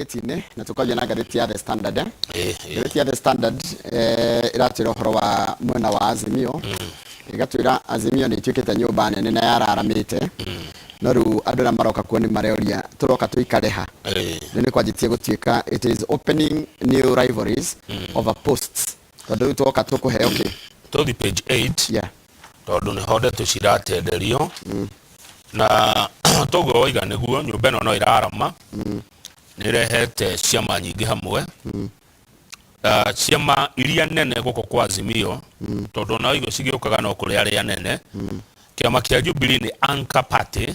Magathĩti-inĩ na tũkambia na ngathĩti ya The Standard. Ĩĩ, ĩĩ. Ngathĩti ya The Standard ĩratwĩra ũhoro wa mwena wa Azimio, ĩgatwĩra Azimio nĩ ĩtuĩkĩte nyũmba nene na yararamĩte, no rĩu andũ arĩa maroka kuo nĩ mareoria tũroka tũikare ha. Rĩu nĩ kwanjĩtie gũtuĩka it is opening new rivalries over posts, tondũ rĩu twoka tũkũheo kĩ? Tũthi page 8, tondũ nĩho ndeto ciratenderio na toguo waiga nĩguo nyũmba ĩno no ĩrarama, nĩ ĩrehete ciama nyingĩ hamwe. Ah, ciama iria nene gũkũ kwa Azimio, tondũ ona igo cigĩũkaga no kũrĩ arĩa nene. Kĩama kĩa Jubilee nĩ anchor party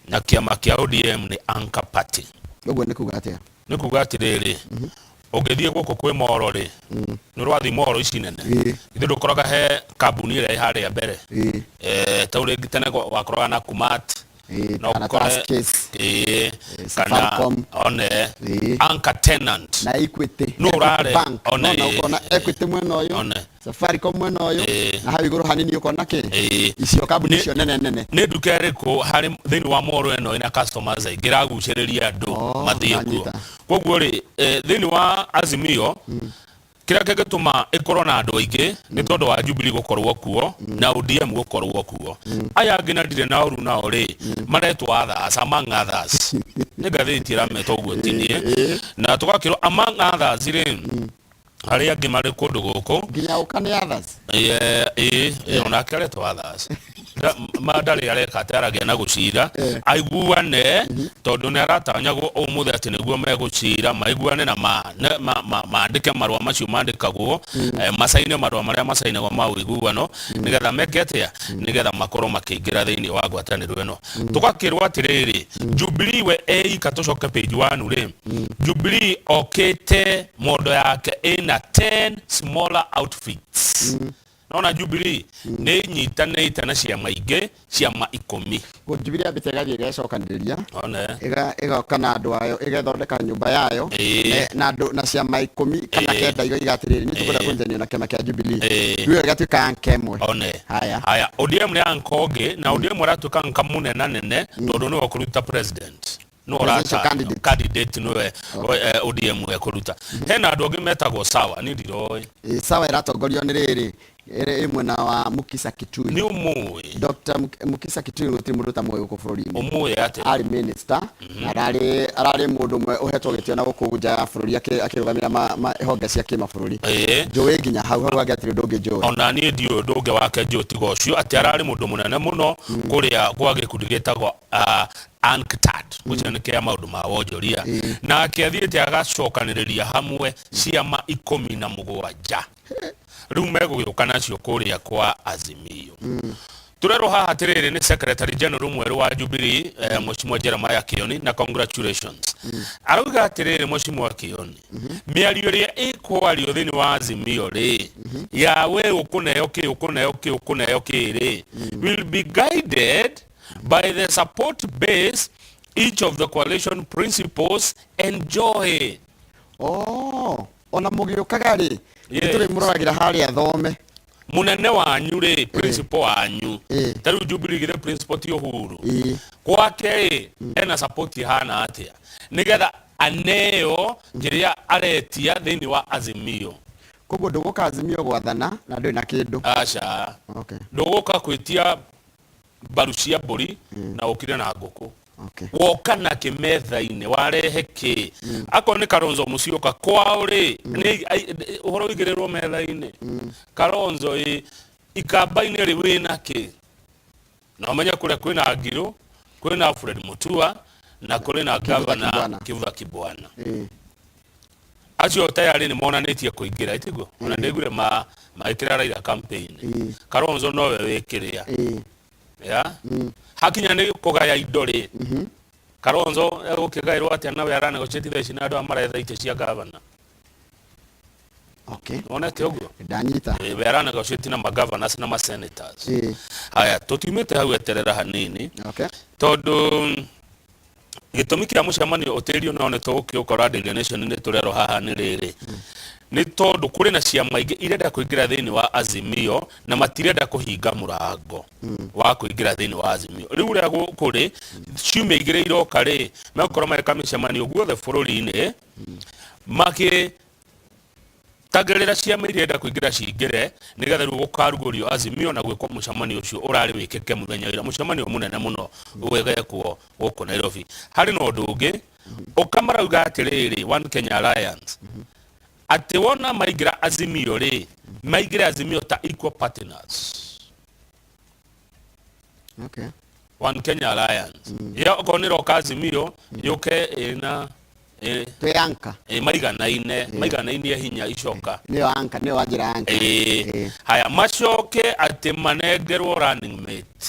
na kĩama kĩa ODM nĩ anchor party. Ũguo nĩ kuga atĩa? Nĩ kuga atĩrĩrĩ, ũngĩthiĩ gũkũ kwĩ moro rĩ, nĩ ũrathiĩ moro ici nene, ithuĩ ndũkoraga he kambuni ĩrĩa ĩ harĩa mbere? Ta rĩngĩ tene wakoraga na Kumat, no kana ũkore Tuskys, kana Safaricom. One anchor tenant. Na Equity. Nũ ũrare- Equity Bank. One, Nona ũkona Equity mwena ũyũ, One. Safaricom mwena ũyũ, na hau igũrũ hanini ũkona kĩ? Icio kambuni icio nene nene. Nĩ nduka ĩrĩkũ harĩ thĩinĩ wa moro ĩno ĩna customers aingĩ ĩragucĩrĩria andũ Oh, mathiĩ kuo? ndanyita. Koguo rĩ, thĩinĩ wa Azimio, kĩrĩa kĩngĩtũma ĩkorwo na andũ aingĩ nĩ tondũ wa Jubilee gũkorwo kuo na ODM gũkorwo kuo. Aya angĩ na ndirĩ na ũru nao rĩ, maretwo others, among others. Nĩ ngathĩti ĩrameta ũguo, ti niĩ. Na tũgakĩrwo among others rĩ, arĩa angĩ marĩ kũndũ gũkũ. Nginya ũka nĩ others. Ĩĩ, onake aretwo others. Ma ndarĩ areka atĩ aragia na gũcira aiguane, tondũ nĩ aratanyagwo ũmũthĩ atĩ nĩguo megũcira maiguane na mandĩke marũa macio mandĩkagwo, macaine marũa marĩa macainagwo ma ũiguano, nĩgetha meke atĩa? Nĩgetha makorwo makĩingĩra thĩinĩ wa ngwatanĩro ĩno. Tũgakĩrwo atĩrĩrĩ, Jubilee we eika, tũcoke page 1 rĩ, Jubilee okĩte mondo yake ĩna 10 smaller outfits. Nona Jubilee nĩ inyitanĩte na ciama ingĩ, ciama 10. Jubilee yambĩte ĩgathiĩ ĩgecokanĩrĩria, One. Ĩgoka na andũ ayo, ĩgethondeka nyũmba yayo na andũ na ciama 10 kana 9, igoiga atĩrĩrĩ, nĩ tũkwenda kũnyitanĩra na kĩama kĩa Jubilee. Rĩu ĩyo ĩgatuĩka anchor ĩmwe. One. Haya. Haya, ODM nĩ anchor ũngĩ, na ODM aratuĩka anchor mũnena nene tondũ nĩwe ũkũruta president, nĩwe Presidential ũrata candidate. Candidate nĩwe ODM ekũruta. Hena andũ angĩ metagwo Sawa, niĩ ndiroĩ. Ĩĩ, Sawa ĩratongorio nĩ rĩrĩ, ĩrĩ mwena wa Mukisa Kitui. Nĩ ũmũĩ? Dr. Mukisa Kitui gũtirĩ mũndũ ũtamũĩ gũkũ bũrũri-inĩ. Ũmũĩ atĩa? Arĩ minister na ararĩ mũndũ ũmwe ũhetwo gĩtĩo na gũkũ nja ya bũrũri akĩrũgamĩrĩra honge cia kĩmabũrũri. Njũĩ nginya hau hau hangĩ hatirĩ ũndũ ũngĩ njũĩ. Ona niĩ ndiũĩ ũndũ ũngĩ wake njũĩ tiga ũcio, atĩ ararĩ mũndũ mũnene mũno kũrĩa gwa gĩkundi gĩtagwo UNCTAD, gũcio nĩ kĩa maũndũ ma wonjoria. Nake athiĩte agacokanĩrĩria hamwe ciama 17, rĩu megũgĩũka nacio kũrĩa kwa Azimio. Tũrerwo haha atĩrĩrĩ, nĩ secretary general mwerũ wa Jubilee, Mheshimiwa Jeremiah Kioni, na congratulations. Arauga atĩrĩrĩ, Mheshimiwa Kioni, mĩario ĩrĩa ĩkwario thĩinĩ wa Azimio rĩ, ya we ũkũneo kĩ, ũkũneo kĩ, ũkũneo kĩ rĩ, will be guided by the support base each of the coalition principals enjoy. Oh, ona mũgĩũkaga rĩ, nĩ tũrĩmũroragĩra harĩa thome. Munene wanyu rĩ, principal wanyu, ta rĩu Jubilee githĩ principal ti Uhuru? Gwake rĩ, ena support ihana atĩa nĩgetha aneo kĩrĩa aretia thĩinĩ wa Azimio? Koguo ndũgũka Azimio gwathana na ndũrĩ na kĩndũ. Aca. Ndũgũka gwĩtia mbaru cia mbũri na ũkire na ngũkũ. Woka na kĩ metha-inĩ, warehe kĩ? Akorwo nĩ Kalonzo Musyoka kwao rĩ, nĩ ũhoro ũigĩrĩrwo metha-inĩ. Kalonzo ĩ ikamba-inĩ rĩ, wĩna kĩ? Na ũmenye kũrĩa kwĩna Ngirũ, kwĩna Fred Mutua na kũrĩ na Kivutha gavana Kibwana. Kivutha Kibwana. Acio tayari nĩ monanĩtie kũingĩra, ĩtiguo? Ona ndĩgure magĩkĩra Raila campaign. Kalonzo nowe wĩkĩrĩa. Ya hakinya nĩ kũgaya indo rĩ, Kalonzo egũkĩgaĩrwo atĩa nawe aranegotiate thaa ici na andũ aya maretha itĩ cia gavana? Wonete ũguo? Ndanyita. We aranegotiate na magovernors na masenators. Haya, tũtiumĩte hau, eterera hanini, tondũ Gĩtũmi kĩa mũcemanio ũtĩrio no nĩ tũgũkĩũkora Daily Nation nĩ tũrerwo haha nĩ rĩrĩ, nĩ tondũ kũrĩ na ciama ingĩ irenda kũingĩra thĩinĩ wa Azimio na matirenda kũhinga mũrango wa kũingĩra thĩinĩ wa Azimio. Rĩu ũrĩa kũrĩ, ciumia igĩrĩ iroka rĩ, megũkorwo magĩka mĩcemanio guothe bũrũri-inĩ makĩ tagĩrĩra ciama iria irenda kũingĩra cingĩre nĩgetha rĩu gũkarugũrio Azimio na gwĩkwo mũcemanio ũcio ũrarĩ wĩkĩke mũthenya wa ira, mũcemanio mũnene mũno ũgekwo gũkũ Nairobi. Harĩ na ũndũ ũngĩ ũka marauga atĩrĩrĩ, One Kenya Alliance, atĩ wona maingĩra Azimio rĩ, maingĩre Azimio ta equal partners. One Kenya Alliance yo okorwo nĩ roka Azimio yũke ĩna Twĩ anka. Ĩ maiganaine, maiganainie hinya icoka. Nĩyo anka, nĩyo wanjĩra anka. Ĩ haya macoke atĩ manengerwo running mate.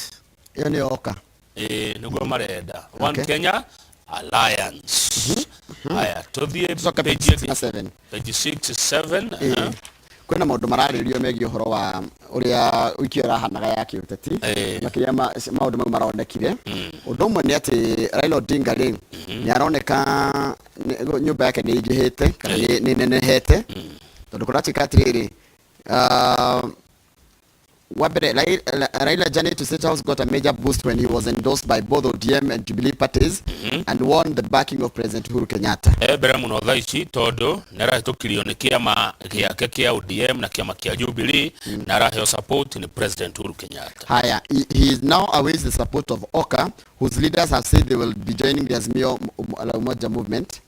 Ĩyo nĩyo oka. Ĩ nĩguo marenda One Kenya Alliance. Haya tũthiĩ Tucoke page page 6 ĩngĩ. na 7. Page 6 7. Kwĩna maũndũ mararĩrĩrio megiĩ ũhoro wa ũrĩa wiki ĩyo ĩrahanaga ya kĩũteti, makĩria maũndũ mau maronekire. Ũndũ ũmwe nĩ atĩ Raila Odinga rĩ, nĩ aroneka nyũmba yake nĩ ĩingĩhĩte kana nĩ ĩnenehete, tondũ kũratuĩka atĩrĩrĩ, wa mbere, Raila journey to State House got a major boost when he was endorsed by both ODM and Jubilee parties and won the backing of President Uhuru Kenyatta. E mbere mũno thaa ici tondũ nĩ arahĩtũkirio nĩ kĩama gĩake kĩa ODM na kĩama kĩa Jubilee na araheo support nĩ President Uhuru Kenyatta. Haya, he is now awaits the support of OKA, whose leaders have said they will be joining the Azimio la Umoja movement.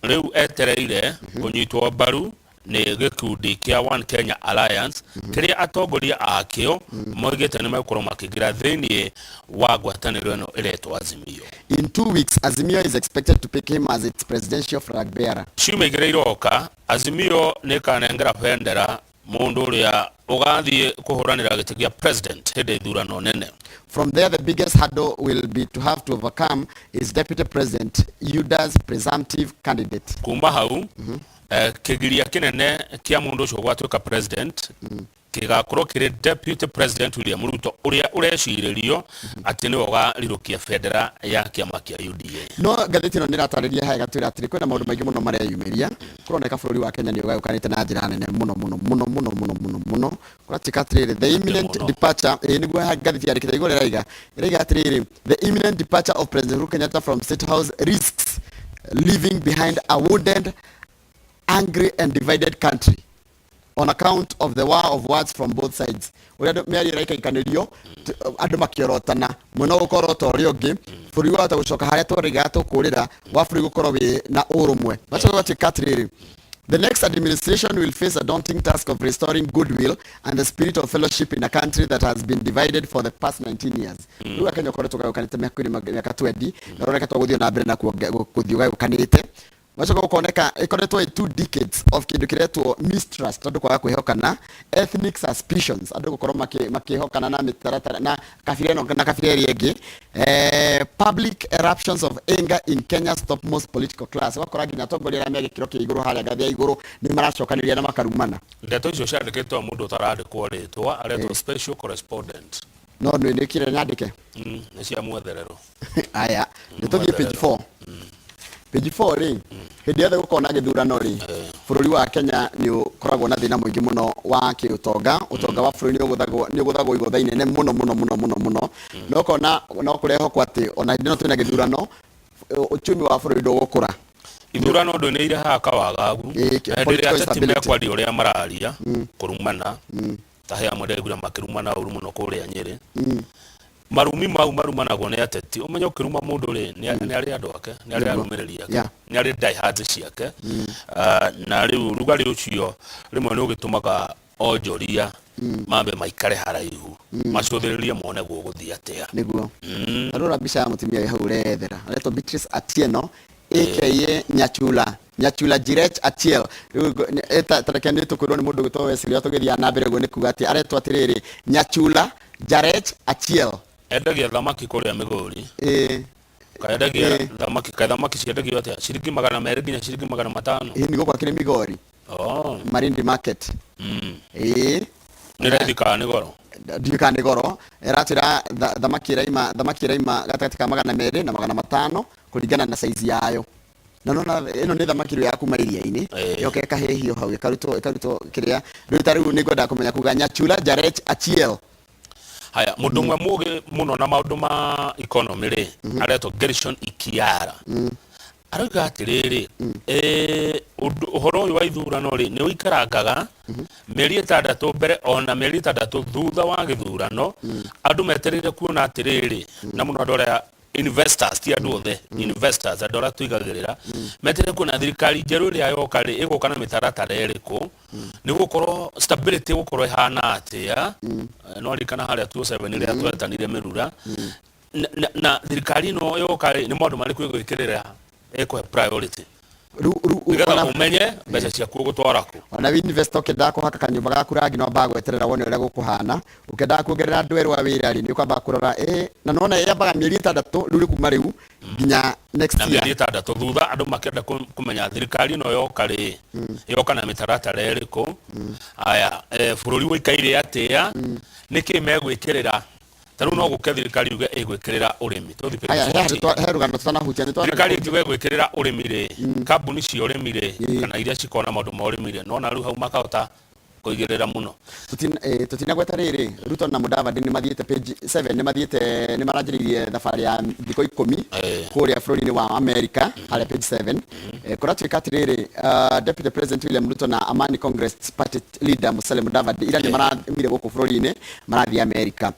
Rĩu etereire kũnyitwo mbaru nĩ gĩkundi kĩa One Kenya Alliance kĩrĩa atongoria akĩo moigĩte nĩ megũkorwo makĩingĩra thĩinĩ wa ngwatanĩro ĩno ĩretwo Azimio. In 2 weeks, Azimio is expected to pick him as its presidential flag bearer. Ciumia igĩrĩ iroka, Azimio nĩ ĩkanengera bendera mũndũ ũrĩa ũgathiĩ kũhũranĩra gĩtĩ kĩa president hĩndĩ ya ithurano nene. From there, the biggest hurdle will be to have to overcome is Deputy President UDA's presumptive candidate. Kuma hau, kĩgiria kĩnene kĩa mũndũ ũcio gwatuĩka president gĩgakorwo kĩrĩ Deputy President William Ruto ũrĩa ũrecirĩrio atĩ nĩwe ũgarirũkia bendera ya kĩama kĩa UDA. No ngathĩti ĩno nĩ ĩratarĩria haha ĩgatwĩra atĩrĩ, kwĩna maũndũ maingĩ mũno mareyumĩria. Kũroneka bũrũri wa Kenya nĩ ũgayũkanĩte na njĩra nene mũno mũno mũno mũno mũno mũno mũno. Kũratuĩka atĩrĩrĩ, the imminent Mũno. departure, ĩĩ nĩguo ngathĩti yandĩkĩte igũrũ ĩraiga atĩrĩrĩ, the imminent departure of President Uhuru Kenyatta from State House risks leaving behind a wounded, angry and divided country on account of the war of words from both sides. Ũrĩa andũ mĩario ĩraikaikanĩrio, andũ makĩorotana, mwena ũyũ ũkorota ũrĩa ũngĩ, bũrũri wahota gũcoka harĩa twarĩgaga tũkũrĩra wa bũrũri gũkorwo wĩ na ũrũmwe. Gacoka gatuĩka atĩrĩrĩ, the next administration will face a daunting task of restoring goodwill and the spirit of fellowship in a country that has been divided for the past 19 years. Rĩu Akenya ũkoretwo ũgayũkanĩte mĩaka mĩaka 20 na ũroneka tũgũthiĩ na mbere na gũthiĩ ũgayũkanĩte. Gacoka gũkoneka ĩkoretwo ĩ 2 decades of kĩndũ kĩretwo mistrust, andũ kwaga kwĩhokana, ethnic suspicions, andũ gũkorwo makĩhokana na mĩtaratara na kabira ĩno na kabira ĩrĩa ĩngĩ, public eruptions of anger in Kenya's topmost political class. Ũgakora nginya atongoria arĩa me gĩkĩro kĩa igũrũ harĩa ngathĩ ya igũrũ nĩ maracokanĩrĩria na makarumana. Ndeto icio ciandĩkĩtwo mũndũ ũtarandĩkwo rĩtwa aretwo special correspondent. No nĩ nĩkire nyandĩke. Nĩ cia mwetherero. Aya, nĩ tũthiĩ page 4. Page 4 rĩ, hĩndĩ yothe gũkorwo na gĩthurano rĩ, bũrũri wa Kenya nĩ ũkoragwo na thĩna mũingĩ mũno wa kĩũtonga. Ũtonga wa bũrũri nĩ ũgũthagwo igũtha inene mũno mũno mũno mũno mũno, na ũkona no kũrehokwo atĩ ona hĩndĩ ĩno twĩna gĩthurano, uchumi wa bũrũri ndũgũkũra. Ithurano ndũ nĩ irehaga kawagagu. Na hĩndĩ ĩrĩa political ateti instability. mekwaria ũrĩa mararia kũrumana, ta he amwe ndegura makĩrumana ũru mũno kũrĩa Nyĩrĩ. Marumi mau marumanagwo nĩ ateti, ũmenye ũkĩruma mũndũ rĩ, nĩ arĩ andũ ake, nĩ arĩ arũmĩrĩri ake, nĩ arĩ diehards ciake. Ah, na rĩu rugarĩ ũcio rĩmwe nĩ ũgĩtũmaga onjoria mambe maikare haraihu macũthĩrĩrie mone gũgũthiĩ atĩa. Nĩguo tarora mbica ya mũtumia wĩ hau ũrethera, aretwo Beatrice Atieno aka Nyachula, Nyachula Jirech Atiel. Rĩu tareke nĩ tũkwĩrwo nĩ mũndũ ũgwĩtwo Wesley ũrĩa tũgĩthiaga na mbere ũguo, nĩ kuga atĩ aretwo atĩrĩrĩ, Nyachula Jarech Achiel. Endagia thamaki kũrĩa Migori. Kaendagia thamaki, kaĩ thamaki ciendagio atĩa, ciringi 200 nginya ciringi 500? Ĩ, nĩ gũkũ akĩrĩ Migori. Malindi Market. Ĩ. Nĩ raithi kana nĩ goro? Ndiũĩ kana nĩ goro. Ĩratwĩra thamaki ĩraima gatagatĩ ka 200 na 500. Kũringana na size yayo, na nona ĩno nĩ thamaki rĩu ya kuma iria-inĩ. Yoka ĩkahĩhio hau, ĩkarutwo kĩrĩa rĩu. Ta rĩu nĩ ngwendaga kũmenya kuga nyachula jarech achiel. Haya, mũndũ ũmwe mũgĩ mũno na maũndũ ma economy rĩ, aretwo Gershon Ikiara, arauga atĩrĩrĩ, ũndũ ũhoro ũyũ wa ithurano rĩ, nĩ ũikarangaga mĩeri 6 mbere ona mĩeri 6 thutha wa gĩthurano, andũ metereire kuona atĩrĩrĩ, na mũno andũ arĩa investors, ti andũ othe, investors, andũ arĩa tũigagĩrĩra, metereire kuona thirikari njerũ ĩrĩa yoka rĩ, ĩgũka na mĩtaratara ĩrĩkũ, nĩ gũkorwo stability gũkorwo ĩhana atĩa. No ririkana harĩa 27 rĩrĩa twetanire mĩrura na thirikari ĩno yoka rĩ, nĩ maũndũ marĩkũ ĩgwĩkĩrĩra, ĩkũhe priority, Rĩu nĩgetha ũmenye mbeca ciaku ũgũtwara kũ. Ona wĩ investor, ũkĩendaga kũhaka kanyũmba gaku rangi, no ambaga gweterera wone ũrĩa gũkũhana. Ũkĩendaga kuongerera andũ erũ a wĩra rĩ, nĩ ũkwamba kũrora na nona yambaga mĩeri 6 rĩu, nĩ kuma rĩu nginya next na year. Mĩeri 6 thutha, andũ makĩenda kũmenya thirikari ĩno yoka rĩ, yoka na mĩtaratara ĩrĩkũ. Aya, bũrũri ũikaire atĩa, nĩkĩ megwĩkĩrĩra? Ta rĩu no gũke thirikari yuge ĩgwĩkĩrĩra ũrĩmi. Tũthiĩ page Haya, he 14. he rũgano tutanahutia nĩ Thirikari ĩngiuga ĩgwĩkĩrĩra ũrĩmi rĩ, kambuni cia ũrĩmi rĩ, kana iria cikoragwo na maũndũ ma ũrĩmi rĩ, nona rĩu hau makahota kũigĩrĩra mũno. Tũtinagweta rĩrĩ, Ruto na Mudavadi nĩ mathiĩte, page 7, nĩ mathiĩte, nĩ maranjĩrĩirie thabarĩ ya thikũ 10 kũrĩa bũrũri-inĩ wa America. Harĩa page 7, kũratuĩka atĩrĩrĩ, Deputy President William Ruto na Amani Congress Party leader Musalia Mudavadi ira nĩ maraumire gũkũ bũrũri-inĩ, marathiĩ America.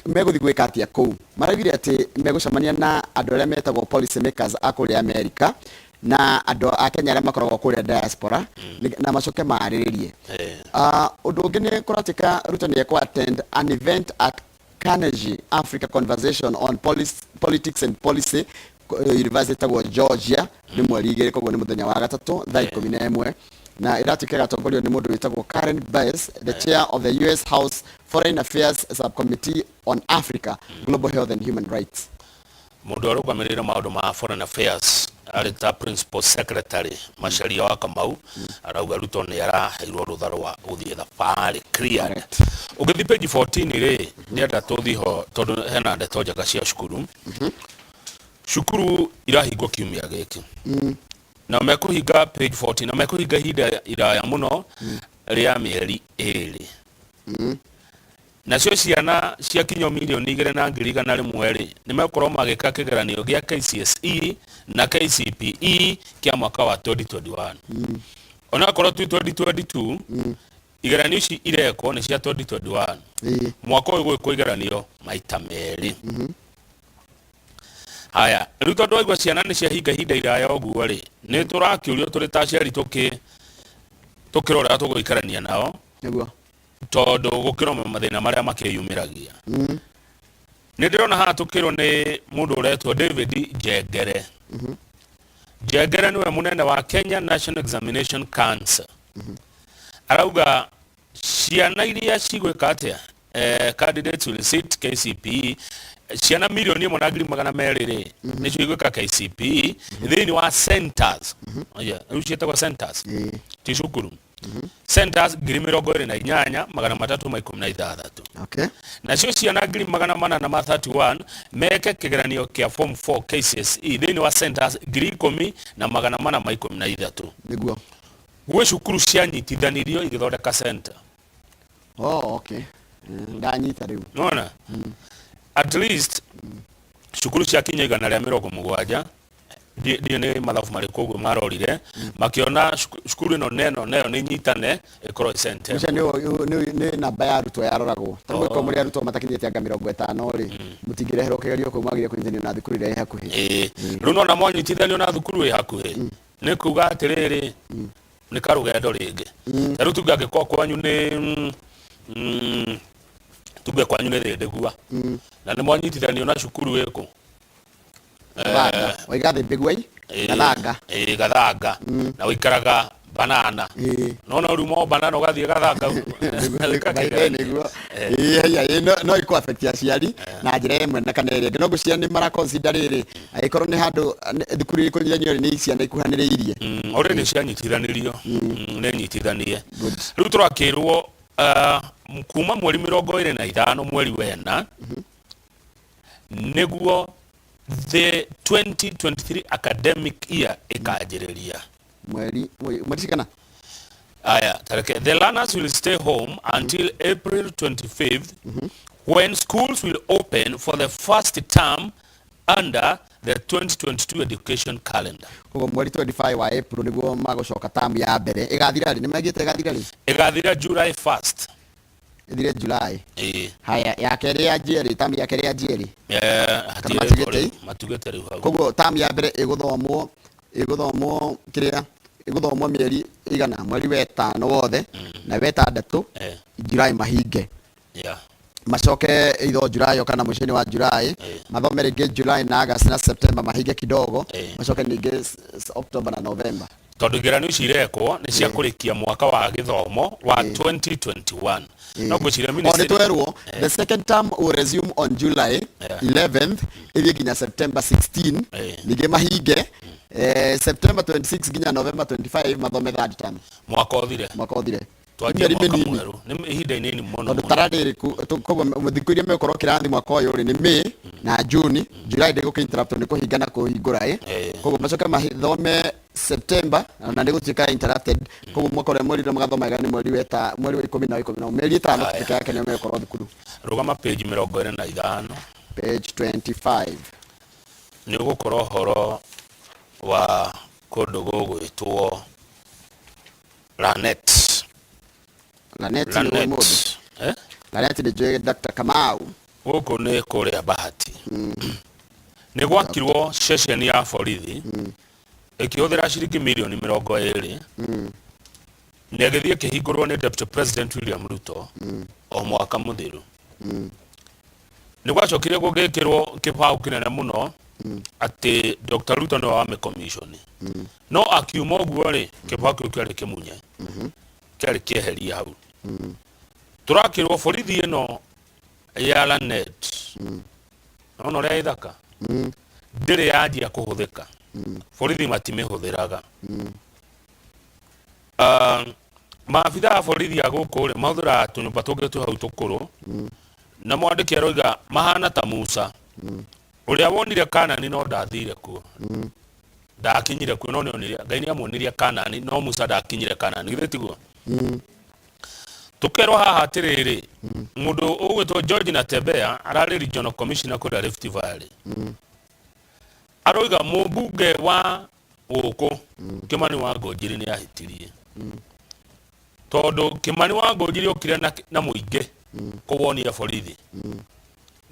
Megũthiĩ gwĩka atĩa kũu? Maraugire atĩ megũcemania na andũ arĩa metagwo policy makers a kũrĩa America na andũ a Kenya arĩa makoragwo kũrĩa diaspora, na macoke marĩrĩrie. Ũndũ ũngĩ nĩ kũratuĩka Ruto nĩ ekũ attend an event at Carnegie Africa Conversation on Politics and Policy, university ĩtagwo Georgia, nĩ mweri 2, koguo nĩ mũthenya wa gatatũ thaa 11, na ĩratuĩka ĩgatongorio nĩ mũndũ wĩtagwo Karen Bass, the chair of the US House Foreign Affairs Subcommittee on Africa, Global Health and Human Rights. Mũndũ arũgamĩrĩire maũndũ ma foreign affairs arĩ ta principal secretary, Macharia wa Kamau, arauga Ruto nĩ araheirwo rũtha rwa gũthiĩ thabarĩ cleared. Ũngĩthiĩ page 14 rĩ, nĩenda tũthiĩ ho tondũ hena ndeto njega cia cukuru. Cukuru irahingwo kiumia gĩkĩ na mekũhinga, page 14, na mekũhinga ihinda iraya mũno rĩa mĩeri 2. Nacio ciana cia kinyo mirioni 2 na ngiri 100 rĩ, nĩ megũkorwo magĩka kĩgeranio gĩa KCSE na KCPE kĩa mwaka wa 2021, onakorwo ti 2022. Igeranio ici irekwo nĩ cia 2021. Mwaka ũyũ gwĩkwo igeranio maita merĩ. Haya, rĩu tondũ waigua ciana nĩ ciahinga ihinda iraya ũguo rĩ, nĩ tũrakĩũrio tũrĩ ta aciari tũkĩrora tũgũikarania nao, tondũ gũkĩrwo mathĩna marĩa makĩyumĩragia. Nĩ ndĩrona haha tũkĩrwo nĩ mũndũ ũretwo David Njengere. Njengere nĩwe mũnene wa Kenya National Examination Council. Arauga ciana iria cigwĩka atĩa, candidates will sit KCPE, ciana 1,200,000 rĩ, nĩcio igwĩka KCPE thĩinĩ wa centers. Yeah, rĩu ciĩtagwo centers, ti cukuru, centers 28,316. Nacio ciana 431,000 meke kĩgeranio kĩa form 4 KCSE thĩinĩ wa centers 10,413. Gwĩ cukuru cianyitithanirio igĩthondeka center. Oh, okay. Ndanyita rĩu. Nona at least cukuru ciakinya 170. Ndiũ nĩ mathabu marĩkũ ũguo marorire makĩona cukuru ĩno neno nayo nĩ nyitane ĩkorwo ĩ center. Ũcio nĩ namba ya arutwo yaroragwo. Ta rĩu mũrĩ arutwo matakinyĩte anga 50 rĩ, mũtingĩreherwo kĩgerio kũu, mwagĩrĩire kũnyitithanio na thukuru ĩrĩa ĩ hakuhĩ. Ĩĩ, rĩu nona mwanyitithanio na thukuru ĩ hakuhĩ, nĩ kuga atĩrĩrĩ, nĩ karũgendo rĩngĩ. Ta rĩu tuge angĩkorwo kwanyu nĩ tuge kwanyu nĩ Thĩndĩgua na nĩ mwanyitithanio na cukuru ĩkũ? Gathanga. Waiga Thĩmbĩgua-i? Gathanga. Ĩĩ, Gathanga, na ũikaraga Banana. Nona rĩu mo Banana ũgathiĩ Gathanga gwĩka By then kĩgeranio. Nĩguo. Ĩĩ, haiya, ĩĩ, no ĩkũ affect aciari na njĩra ĩmwe na kana ĩrĩa ĩngĩ. No ngwĩciria nĩ mara consider rĩrĩ, angĩkorwo nĩ handũ thukuru ĩkũnyitithanio rĩ, nĩ ciana ikuhanĩrĩirie. Already cianyitithanirio. Nĩ nyitithanie. Rĩu tũrakĩrwo kuma mweri 25 mweri wena nĩguo. The 2023 academic year ĩkanjĩrĩria. Mweri mweri cigana? Aya, tareke. The learners will stay home until April 25th, when schools will open for the first term under the 2022 education calendar. Koguo mweri 25 wa April niguo magũcoka tamu ya mbere. Ĩgathira rĩ? Nĩ maigĩte ĩgathira rĩ? Ĩgathira July 1st. Ĩthire July. Ĩĩ. Haya, ya kerĩ yanjie rĩ? Tamu ya kerĩ yanjie rĩ? Eh, Kana hatirĩ matigĩte? rĩu, matugĩte rĩu hau. Koguo tamu ya mbere ĩgũthomwo kĩrĩa ĩgũthomwo mĩeri igana, mweri wetano wothe na wetandatũ. July mahinge. Macoke either July o kana mũico-inĩ wa July mathome rĩngĩ July na August na September, mahinge kidogo. Macoke ningĩ October na November. Tondũ igeranio ici irekwo nĩ cia kũrĩkia mwaka wa gĩthomo wa 2021, no ngwĩciria O nĩ ministry twerwo the second term will resume on July 11th, ĩthiĩ nginya September 16. Ningĩ mahinge September 26 nginya November 25, mathome third term. Mwaka ũthire. Mwaka ũthire. Twanjie Nĩ mĩeri mwaka mĩnini. mwerũ nĩ ihinda inini mũno. Tondũ Mũno. tararĩrĩ koguo thikũ iria megũkorwo kĩrathi mwaka ũyũ rĩ nĩ May na June. July ndĩgũkĩ interrupt nĩ kũhinga na kũhingũra ĩ. Koguo macoke mathome September na nĩ gũtuĩka interrupted. Koguo mwaka ũrĩa mweri ũrĩa magathomaga nĩ mweri weta mweri wa 10 na wa 11, mĩeri 5 peke yake nĩyo megũkorwo thukuru. Rũgama page 25. Page 25. Nĩ ũgũkora ũhoro wa kũndũ gũgwĩtwo Lanet. Lanet nĩ Lanet. mũndũ. Eh? Lanet nĩ njũĩ Dr. Kamau. Gũkũ nĩ kũrĩa Bahati nĩ gwakirwo ceceni ya borithi ĩkĩhũthĩra ciringi mirioni 20, na ĩgĩthiĩ ĩkĩhingũrwo nĩ Deputy President William Ruto o mwaka mũthiru. Nĩ gwacokire gũgĩkĩrwo kĩbaũ kĩnene mũno atĩ Dr. Ruto nĩwe wamĩcommission, no akiuma ũguo rĩ, kĩbaũ kĩu kĩarĩ kĩmunye, kĩarĩ kĩeherie hau. Tũrakĩrwo borithi ĩno ya Lanet, nona ũrĩa ĩthaka, ndĩrĩ yanjia kũhũthĩka, borithi matimĩhũthĩraga. Maabitha a borithi a gũkũ rĩ mahũthĩraga tũnyũmba tũngĩ twĩ hau tũkũrũ, na mwandĩki aroiga mahana ta Musa ũrĩa wonire Kanani no ndathire kuo, ndakinyire kuo, no nĩonire Ngai nĩ amuonirie Kanani, no Musa ndakinyire Kanani. Githĩ tiguo? Tũkerwo haha atĩrĩrĩ, mũndũ ũgwĩtwo George Natembeya ararĩ regional commissioner kũrĩa Rift Valley, aroiga mũmbunge wa gũkũ Kimani wa Ngũnjiri nĩ ahĩtirie, tondũ Kimani wa Ngũnjiri okire na mũingĩ kũwonia borithi.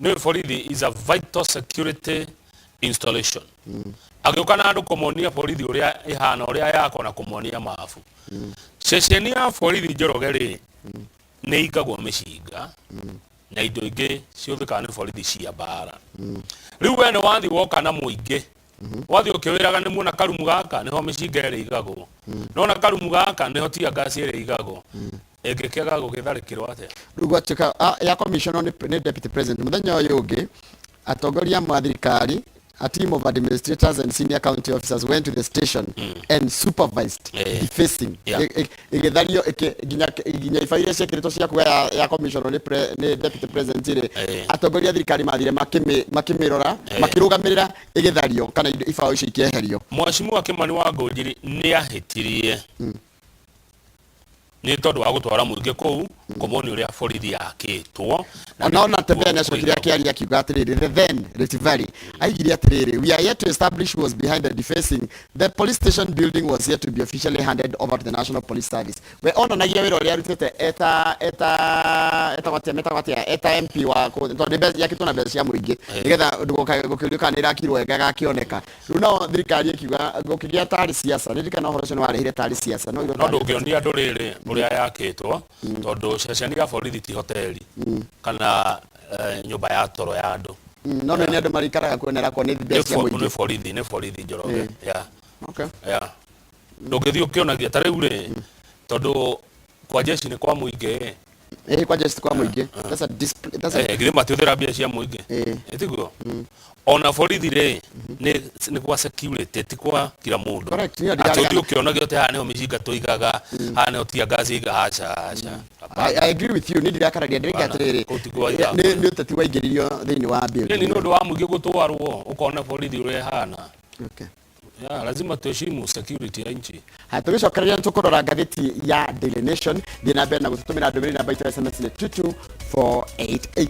Nĩ borithi is a vital security installation. Agĩũka na andũ kũmonia borithi ũrĩa ĩhana, ũrĩa yakwo, na kũmonia mabu. Ceceni ya borithi Njoroge rĩ, nĩ ikagwo mĩcinga na indo ingĩ ciũthĩkaga nĩ borithi cia mbara. Rĩu we nĩ wathi woka na mũingĩ, wathiĩ ũkĩwĩraga nĩ muona karumu gaka nĩho mĩcinga ĩrĩa igagwo, nona karumu gaka nĩho tear gas ĩrĩa igagwo, ĩngĩkĩaga gũgĩtharĩkĩrwo atĩa? Rĩu gwatuĩka ya commissioner nĩ deputy president. Mũthenya ũyũ ũngĩ atongoria amwe a thirikari, a team of administrators and senior county officers, went to the station and supervised defacing. Ĩgĩthario nginya iba iria ciĩkĩrĩtwo cia kuga ya commissioner nĩ deputy president rĩ, atongoria a thirikari mathire makĩmĩrora, makĩrũgamĩrĩra ĩgĩthario kana ibaũ icio ikĩeherio. Mheshimiwa Kimani wa Ngũnjiri nĩ ahĩtirie nĩ tondũ wa gũtwara mũingĩ kũu kũmonia ũrĩa borithi yakĩtwo na Ona Natembeya nĩ acokire akĩaria akiuga atĩrĩrĩ, the then Rift Valley aigire atĩrĩrĩ, "We are yet to establish who was behind the defacing. The police station building was yet to be officially handed over to the National Police Service." We onanagia wĩra ũrĩa arutĩte eta etagwo atĩa, metagwo atĩa, eta MP wa tondũ nĩ yakĩtwo na mbeca cia mũingĩ, nĩgetha gũkĩũrio kana nĩ ĩrakirwo wega gakĩoneka. Rĩu nao thirikari ĩkiuga gũkĩgĩa tarĩ siasa. Nĩ ndirikana ũhoro ũcio nĩ warehire tarĩ siasa no no ndũngĩonia andũ rĩrĩ ũrĩa yakĩtwo, tondũ ceceni ya borithi ti hoteli kana nyũmba ya toro ya andũ. No nĩ andũ marikaraga kuo na ĩrakwo nĩ mbeca cia mũingĩ. Nĩ borithi, nĩ borithi, Njoroge ya ya ndũngĩthiĩ ũkĩonagia ta rĩu rĩ, tondũ kwa jeshi nĩ kwa mũingĩ. Ĩĩ, kwanja ci kwa mũingĩ. That's a display, that's a Eh, githĩ matiũthĩra mbia cia mũingĩ? Ĩĩ. Ĩtiguo ona borithi rĩ, nĩ kwa security, ti kwa kila mũndũ. Correct, niyo Atĩ ndiraregana. ũthiĩ ũkĩonagio atĩ haha nĩho mĩcinga tũigaga, haha nĩho tear gas iga, aca aca. I agree with you. Nĩ ndirakararia, ndĩreka Hapana, atĩrĩrĩ, kũu ti kwa ithako. Nĩ ũteti waingĩririo thĩinĩ wa Nĩ building. nĩ ũndũ wa mũingĩ gũtwarwo ũkona borithi ũrĩa ĩhana. Okay. Yeah, lazima tuheshimu security ya nchi. Haya, tũgĩcokereria nĩ tũkũrora ngathĩti ya Daily Nation. Thiĩ na mbere na gũtũtũmĩra ndũmĩrĩri, namba itũ ya SMS nĩ 22488.